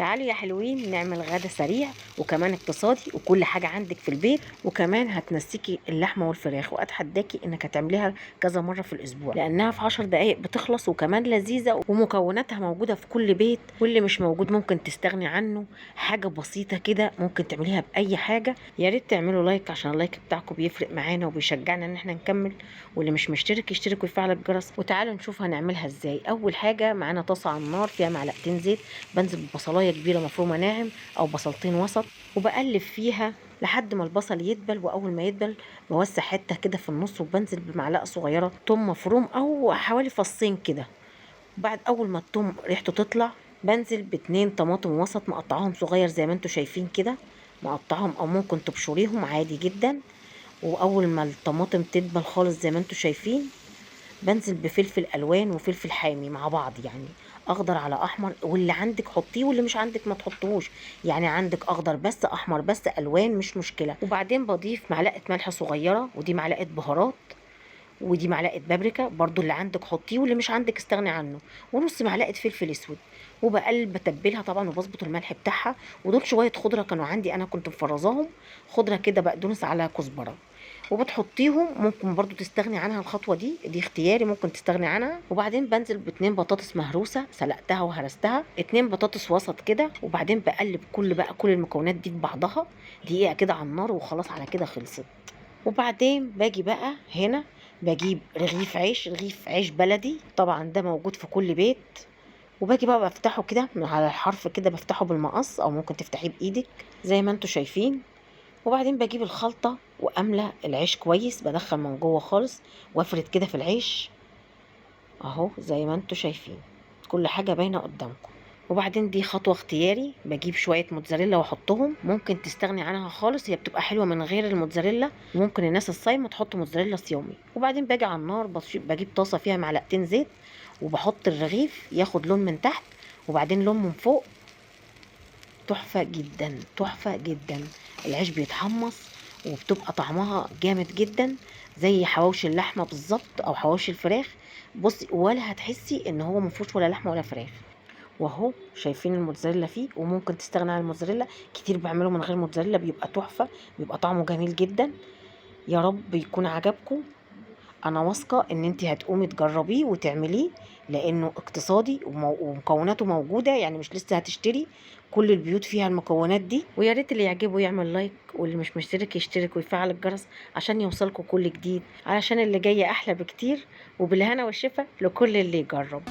تعالوا يا حلوين نعمل غدا سريع وكمان اقتصادي وكل حاجة عندك في البيت، وكمان هتنسيكي اللحمة والفراخ، واتحداكي انك هتعمليها كذا مرة في الاسبوع لانها في 10 دقايق بتخلص، وكمان لذيذة ومكوناتها موجودة في كل بيت، واللي مش موجود ممكن تستغني عنه. حاجة بسيطة كده ممكن تعمليها بأي حاجة. يا ريت تعملوا like عشان ال like بتاعكم بيفرق معانا وبيشجعنا ان احنا نكمل، واللي مش مشترك يشترك ويفعل الجرس. وتعالوا نشوف هنعملها ازاي. اول حاجة معانا طاسة على النار فيها معلقتين زيت، بنزل ببصلاية كبيرة مفرومة ناعم او بصلتين وسط، وبقلب فيها لحد ما البصل يدبل. واول ما يدبل بوسع حتة كده في النص، وبنزل بمعلقة صغيرة توم مفروم او حوالي فصين كده. بعد اول ما التوم ريحته تطلع بنزل باتنين طماطم وسط مقطعاهم صغير زي ما انتوا شايفين كده، مقطعهم او ممكن تبشريهم عادي جدا. واول ما الطماطم تدبل خالص زي ما انتوا شايفين بنزل بفلفل الوان وفلفل حامي مع بعض، يعني اخضر على احمر، واللي عندك حطيه واللي مش عندك ما تحطوش، يعني عندك اخضر بس احمر بس الوان مش مشكلة. وبعدين بضيف معلقه ملح صغيرة، ودي معلقه بهارات، ودي معلقه بابريكا برضو، اللي عندك حطيه واللي مش عندك استغني عنه، ونص معلقه فلفل اسود. وبقلب بتبلها طبعا وبظبط الملح بتاعها. ودول شوية خضرة كانوا عندي انا كنت مفرزاهم، خضرة كده بقدونس على كزبره، وبتحطيهم. ممكن برضو تستغني عنها الخطوة دي، دي اختياري ممكن تستغني عنها. وبعدين بنزل باتنين بطاطس مهروسه سلقتها وهرستها، 2 بطاطس وسط كده. وبعدين بقلب كل المكونات دي في بعضها دقيقة كده على النار، وخلاص على كده خلصت. وبعدين باجي بقى هنا بجيب رغيف عيش، رغيف عيش بلدي طبعا ده موجود في كل بيت، وباجي بقى بفتحه كده من على الحرف كده، بفتحه بالمقص او ممكن تفتحيه بايدك زي ما انتوا شايفين. وبعدين بجيب الخلطة واملى العيش كويس، بدخل من جوه خالص وافرد كده في العيش اهو زي ما انتوا شايفين، كل حاجة باينة قدامكم. وبعدين دي خطوة اختياري، بجيب شوية موتزاريلا واحطهم، ممكن تستغني عنها خالص، هي بتبقى حلوة من غير الموتزاريلا، وممكن الناس الصايمة تحط موتزاريلا صيامي. وبعدين باجي على النار بجيب طاسة فيها معلقتين زيت، وبحط الرغيف ياخد لون من تحت وبعدين لون من فوق. تحفة جدا تحفة جدا، العيش بيتحمص وبتبقى طعمها جامد جدا زي حواوشي اللحمة بالظبط او حواوشي الفراخ. بصي ولا هتحسي ان هو مفيهوش ولا لحمة ولا فراخ. واهو شايفين الموتزاريلا فيه، وممكن تستغنى عن الموتزاريلا، كتير بعمله من غير موتزاريلا بيبقى تحفة، بيبقى طعمه جميل جدا. يا رب يكون عجبكم، انا واثقة ان انتي هتقومي تجربيه وتعمليه لانه اقتصادي ومكوناته موجودة، يعني مش لسه هتشتري، كل البيوت فيها المكونات دي. ويا ريت اللي يعجبه يعمل like، واللي مش مشترك يشترك ويفعل الجرس عشان يوصلكوا كل جديد، علشان اللي جاي احلى بكتير. وبالهنا والشفا لكل اللي يجرب.